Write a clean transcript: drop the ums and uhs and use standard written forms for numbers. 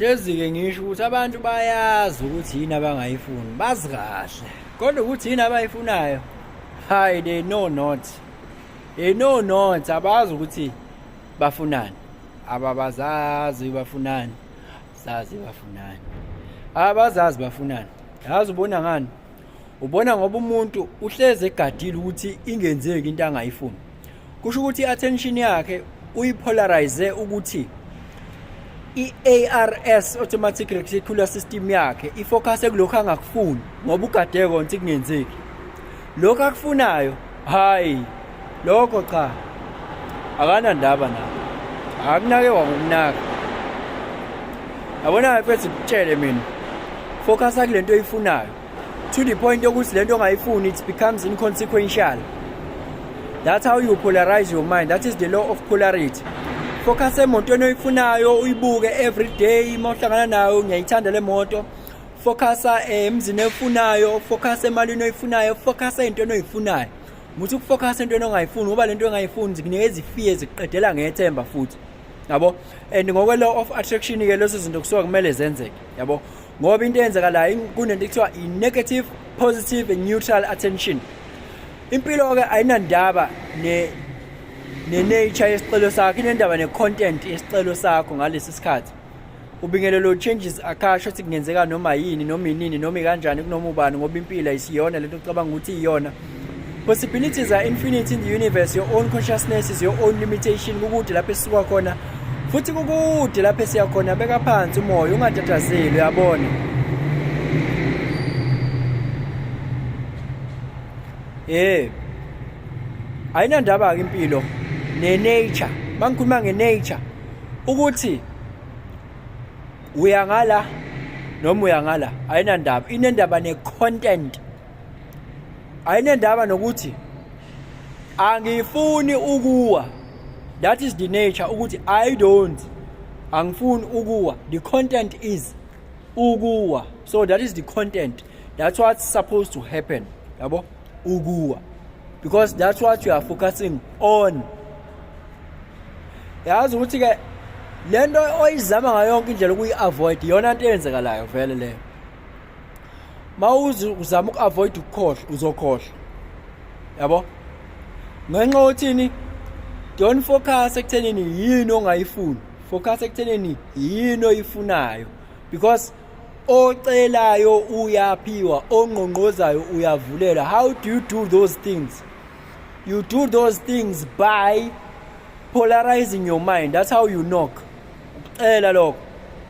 Hlezi-ke ngisho ukuthi abantu bayazi ukuthi yini abangayifuni, bazi kahle. Kodwa ukuthi yini abayifunayo, hayi they know not. They know not, abazi ukuthi bafunani. Ababazazi bafunani. Zazi bafunani. Abazazi bafunani. Yazi ubona ngani? Ubona ngoba umuntu uhlezi egadile ukuthi ingenzeki into angayifuni. Kusho ukuthi i-attention yakhe uyipolarize ukuthi i-ARS automatic reticular system yakhe ifocus kulokho angakufuni ngoba ugade konke kungenzeki. Lokho akufunayo hayi lokho cha akanandaba nakho. Akunake wakunaka. Yabona mfethu kutshele mina. Focus kulento oyifunayo. To the point yokuthi lento ongayifuni it becomes inconsequential. That's how you polarize your mind. That is the law of polarity. Focus emotweni oyifunayo uyibuke every day uma uhlangana nayo ngiyayithanda le moto. Focusa emzini oyifunayo, focus emalini oyifunayo, focus entweni oyifunayo. Muthi ukufocus entweni ongayifuni ngoba lento ongayifuni zikunikeza ifear zikuqedela ngethemba futhi. Yabo? And ngokwe law of attraction ke lezo zinto kusuka kumele zenzeke. Yabo? Ngoba into eyenzakalayo kunento ekuthiwa i-negative, positive and neutral attention. Impilo ke ayinandaba ne ne-nature yesicelo sakho, inendaba ne-content yesicelo sakho ngalesi sikhathi. Ubingelelo changes akasho ukuthi kungenzeka noma yini noma inini noma ikanjani kunoma ubani ngoba impilo ayisiyona lento ocabanga ukuthi iyona. Possibilities are infinite in the universe. Your own consciousness is your own limitation. Kukude lapho esisuka khona futhi kukude lapho esiya khona. Beka phansi umoya ungatatazeli, uyabona. Eh. Ayinandaba ke impilo ne-nature. Mangikhuluma nge-nature ukuthi uya ngala noma uya ngala ayinandaba, inendaba ne-content. Ayinendaba nokuthi angifuni ukuwa. That is the nature ukuthi I don't angifuni ukuwa. The content is ukuwa. So that is the content. That's what's supposed to happen. Yabo? Ukuwa. Because that's what you are focusing on. Yazi ukuthi ke lento oyizama ngayo yonke indlela ukuyi-avoid iyona nto eyenzekalayo vele leyo. Mawuze uzama uku-avoid ukukhohlwa uzokhohlwa. Yabo? Ngenxa yokuthini don't focus ekuthenini yini ongayifuni. Focus ekuthenini yini oyifunayo because ocelayo uyaphiwa, ongqongqozayo uyavulela. How do you do those things? You do those things by polarizing your mind. That's how you knock. Ucela lokho.